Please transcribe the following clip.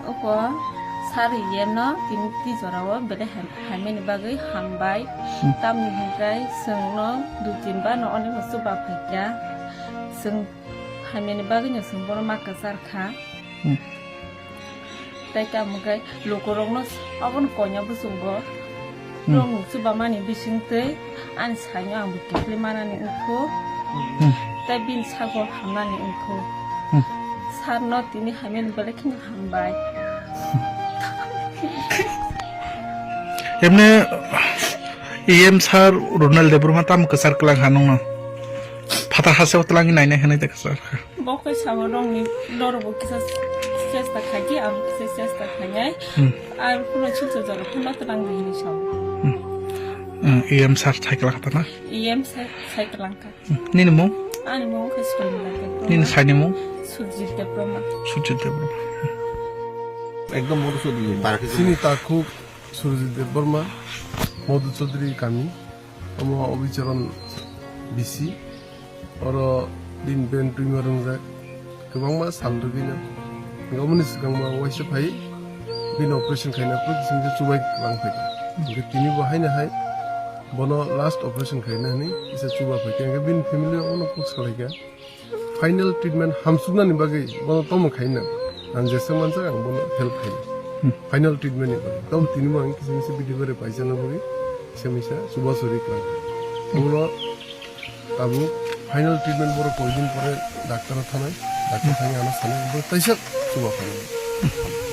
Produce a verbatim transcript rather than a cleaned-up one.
Oko sari yeno tini twi jorao belai ham-, hamyani bagwi hambai. Hmm. Tamni hwnkhe chwngno dui tin ba no onimo chuba phaikha. Chwng hamyani bagwino chwng bono ma kwchar kha. Hmm. Tei tamo khe lukurokno abono koina bwsongo. Hmm. Rokni chubamani bisingtwi ani saino ang bo kiphilwi manani wngkhu. Hmm. Tei bini sago hamnani wngkhu. Hmm. Sarno tini hamyani belai kheno hambai. Emne E M sir Ronald Debbarma tamo kwchar kwlang ha nungno? Phatar hasteo twlangwi nainai hwnwi de kwchar kha. Bo khe sao rongni norokbo kisa chesta khaikhe, ang kisa chesta khainai. Hmm. Ar kuno chuksa jora phano twlang di hinwi sao. Hmm. Hmm, E M sir sai kwlang kha na? E M sir sai kwlang kha. Hmm. Nini mung? Ani mung khe Soimla Debbarma. Nini saini mung? Surjit Debbarma. Surjit Debbarma. Ekdom motor sudi. Chini takhuk Surjit Debbarma, Madhu Chaudhary kami. Omo Obicharan B C, oro bini brain tumor wngjak, kwbangma sal rwgwino. Hwnkhe omoni swkangma waisa phai bini operation khaina phuru kisa kisa chubai lang phaikha. Hwnkhe tini bo haino hai bono last operation khaina hwnwi kisa chuba phaikha. Hwnkhe bini family rok bono kok salaikha. Final treatment hamsuknani bagwi bono tamo khaina ang jesa manjak ang bono help khaina. Hmm. Final treatment ni bagwi. Tamo tini bo ang kisa kisa video bare paisa na bagwi kisa misa chuba churi khlai. Omo tabuk final treatment borok koi din pore doctor o thanai, doctor thangwi ano sanai, bo taisa chuba khaina.